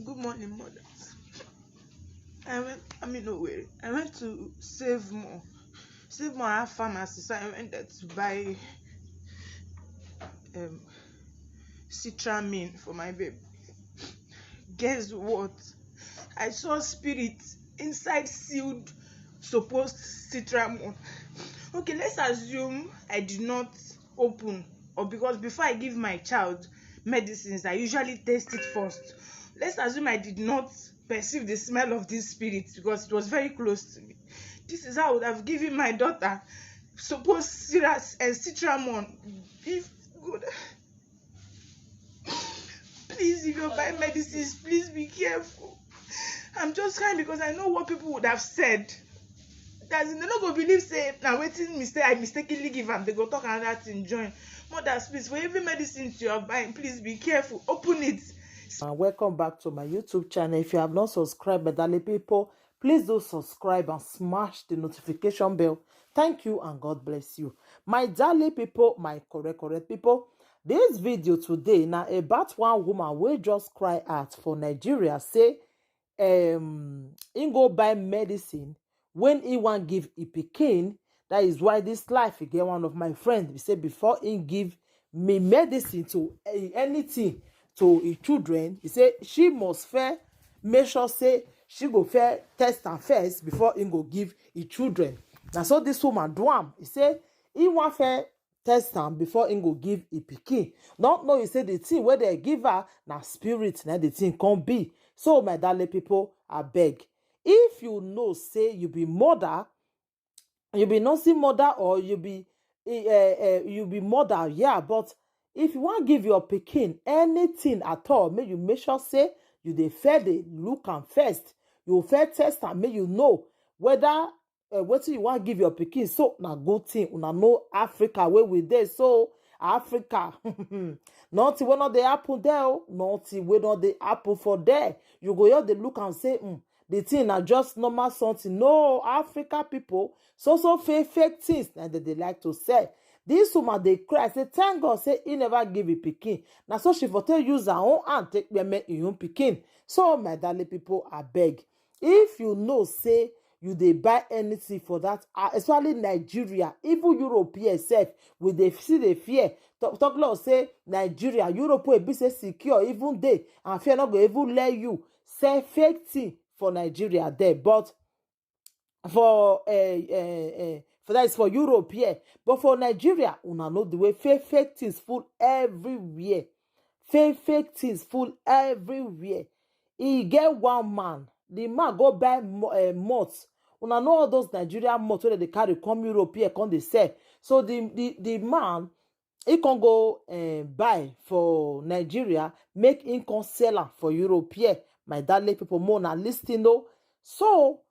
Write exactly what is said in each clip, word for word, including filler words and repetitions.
Good morning, mothers. I went, I mean, no way. I went to Save More. Save More have pharmacy, so I went there to buy um Citramine for my baby. Guess what? I saw spirit inside sealed, supposed Citramine. Okay, let's assume I did not open, or because before I give my child medicines, I usually taste it first. Let's assume I did not perceive the smell of this spirit because it was very close to me. This is how I would have given my daughter supposed Citramine. If good, please, if you buy medicines, please be careful. I'm just crying because I know what people would have said. That they no go believe say na wetin mistake I mistakenly give am. They go talk another thing join. Mothers, please, for every medicine you are buying, please be careful. Open it. And welcome back to my YouTube channel. If you have not subscribed, my darling people, please do subscribe and smash the notification bell. Thank you and God bless you. My darling people, my correct, correct people, this video today now about one woman wey just cry out for Nigeria, say um he go buy medicine when he wan give e pikin. That is why this life, e get one of my friends, he say before he give me medicine to eh, anything to his children, he say she must fair make sure say she go fair test am first before he go give his children. Na so this woman do am. He say he wan fair test am before he go give e pikin. Not know you say the thing wey they give her na spirit, na the thing come be. So my darling people, I beg, if you know say you be mother, you be nursing mother, or you be uh, uh, you be mother, yeah, but if you wan give your pikin anything at all, make you make sure say you dey fair dey look am first. You fair test am, make you know whether uh, wetin you wan give your pikin. So na good thing una know Africa wey we dey. So Africa, nothing wey no dey happen there o, nothing wey no dey happen for there. You go just dey look am say, mm, the thing na just normal something. No, Africa people, so so fake fake things na dem dey like to sell. This woman dey cry say thank God say he never give e pikin. Na so she for take use her own hand take kpeme e own pikin. So my darling people, I beg, if you know say you dey buy anything for that, uh, especially Nigeria, even Europe here sef, we dey see the fear. Talk, talk less say Nigeria, Europe wey be say secure even dey, and fear no go even let you sell fake thing for Nigeria there. But for uh, uh, uh, for that is for Europe here, but for Nigeria, una know the way fake fake things full everywhere. Fake fake things full everywhere. E get one man, the man go buy mo- uh, malt. Una know all those Nigerian malt wey dem dey carry come Europe here, come dey sell. So the the the man, he can go uh, buy for Nigeria, make him come sell am for Europe here. My darling people, more na listen o. So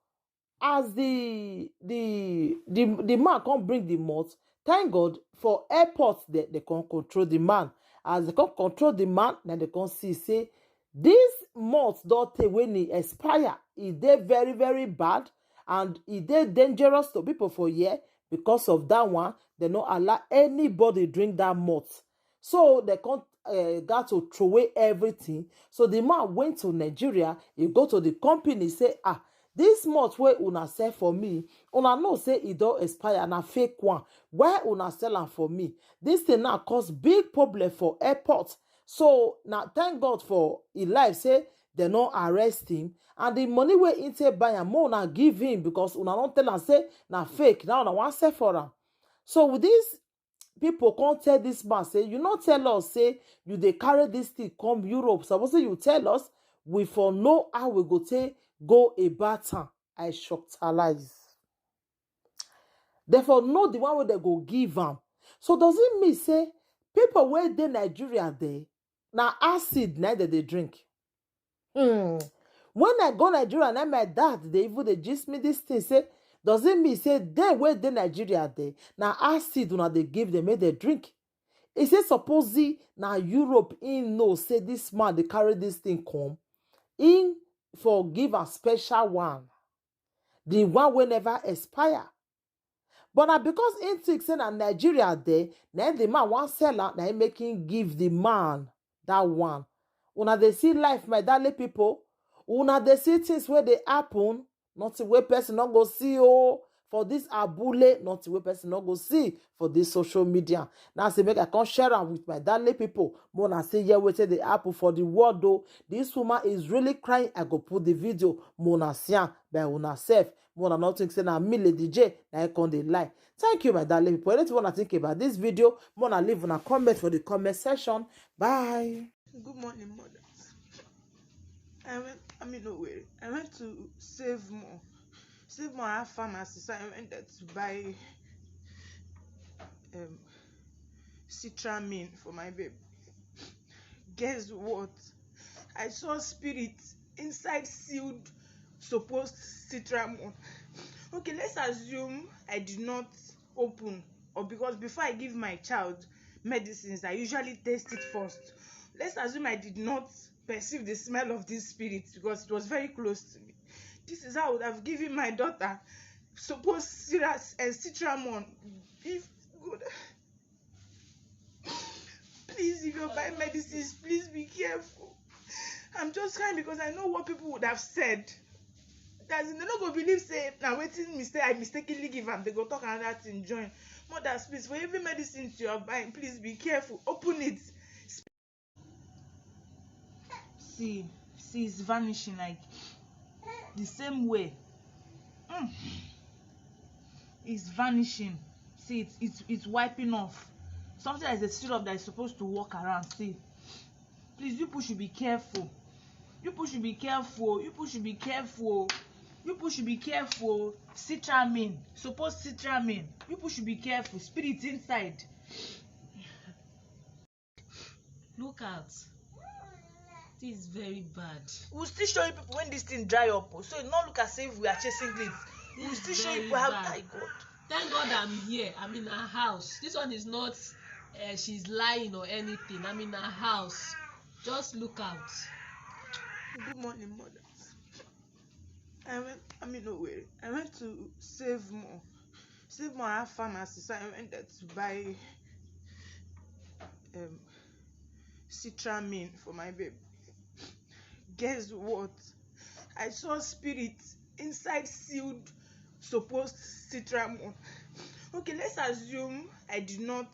as the the the the man come bring the malt, thank God for airport they they come control the man. As they come control the man, then they come see say this malt don take when e expire, e dey very very bad, and e dey dangerous to people for here. Because of that one, they no allow anybody drink that malt. So they come uh, got to throw away everything. So the man went to Nigeria. He go to the company, say, ah, this malt wey una sell for me, una know say e don expire, na fake one. Why una sell am for me? This thing now cause big problem for airport. So now thank God for e life say they no arrest him, and the money wey he take buy am, more una give him, because una don tell am say na fake. Now una wan sell for am. So with this, people come tell this man say, you no tell us say you dey carry this thing come Europe. Suppose say you tell us, we for know how we go take go about am. I shocked her life. Therefore, know the one wey they go give am. So does it mean say people wey dey Nigeria there, na acid na dem dey drink? Hmm. When I go Nigeria, na my dad dey even dey gist me this thing, say, does it mean say dem wey dey Nigeria there, na acid una dey give dem make dem drink? He say suppose he na Europe, he know say this man dey carry this thing come, he for give am special one, the one wey never expire. But na because he think say na Nigeria there, na the man wan sell am, na him make him give the man that one. Una dey see life, my darling people. Una dey see things wey dey happen. Nothing wey person no go see o for this abule, nothing wey person no go see for this social media. Now say make I come share am with my darling people. Mona say, yeah, wetin dey happen for the world o. This woman is really crying. I go put the video. Mona see am by una sef. Mona no think say na me, Lady J, na I come dey lie. Thank you, my darling people. Anything una think about this video, mona leave una comment for the comment section. Bye. Good morning, mother. I went, I mean, no way. I went to Save More. Save More have pharmacy, so I went there to buy um Citramin for my baby. Guess what? I saw spirit inside sealed supposed Citramin. Okay, let's assume I did not open, or because before I give my child medicines, I usually taste it first. Let's assume I did not perceive the smell of this spirit because it was very close to me. This is how I would have given my daughter supposed Citramin. If good, please, if you buy medicines, please be careful. I'm just crying because I know what people would have said. As in, they no go believe say na wetin mistake I mistakenly give am. They go talk another thing join. Mothers, please, for every medicine you are buying, please be careful. Open it. See, see, it's vanishing like the same way. Mm. It's vanishing. See, it's, it's it's wiping off. Something that is a syrup that is supposed to walk around. See, please, you people should be careful. You people should be careful. You people should be careful. You people should be careful. Citramin, supposed Citramin. You people should be careful. Spirit inside. Look out. This is very bad. We'll still show you people when this thing dry up. Oh. So no look as if we are chasing it. We'll still show you people how. My God. Thank God I'm here. I'm in her house. This one is not uh, she's lying or anything. I'm in her house. Just look out. Good morning, mother. I went, I mean, no way. I went to Save More. Save More have pharmacy, so I went there to buy um, Citramin for my baby. Guess what? I saw spirit inside sealed supposed Citramin. Okay, let's assume I did not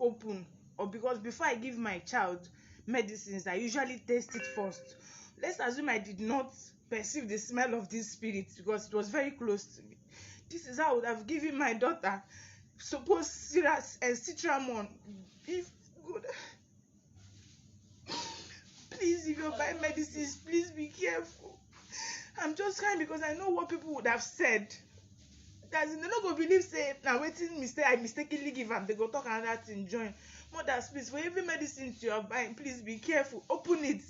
open, or because before I give my child medicines, I usually taste it first. Let's assume I did not perceive the smell of this spirit because it was very close to me. This is how I would have given my daughter supposed Citramin. If good. Please, if you buy medicines, please be careful. I'm just crying because I know what people would have said. As in, they no go believe say na wetin mistake I mistakenly give am. They go talk another thing join. Mothers, please, for every medicine you are buying, please be careful. Open it.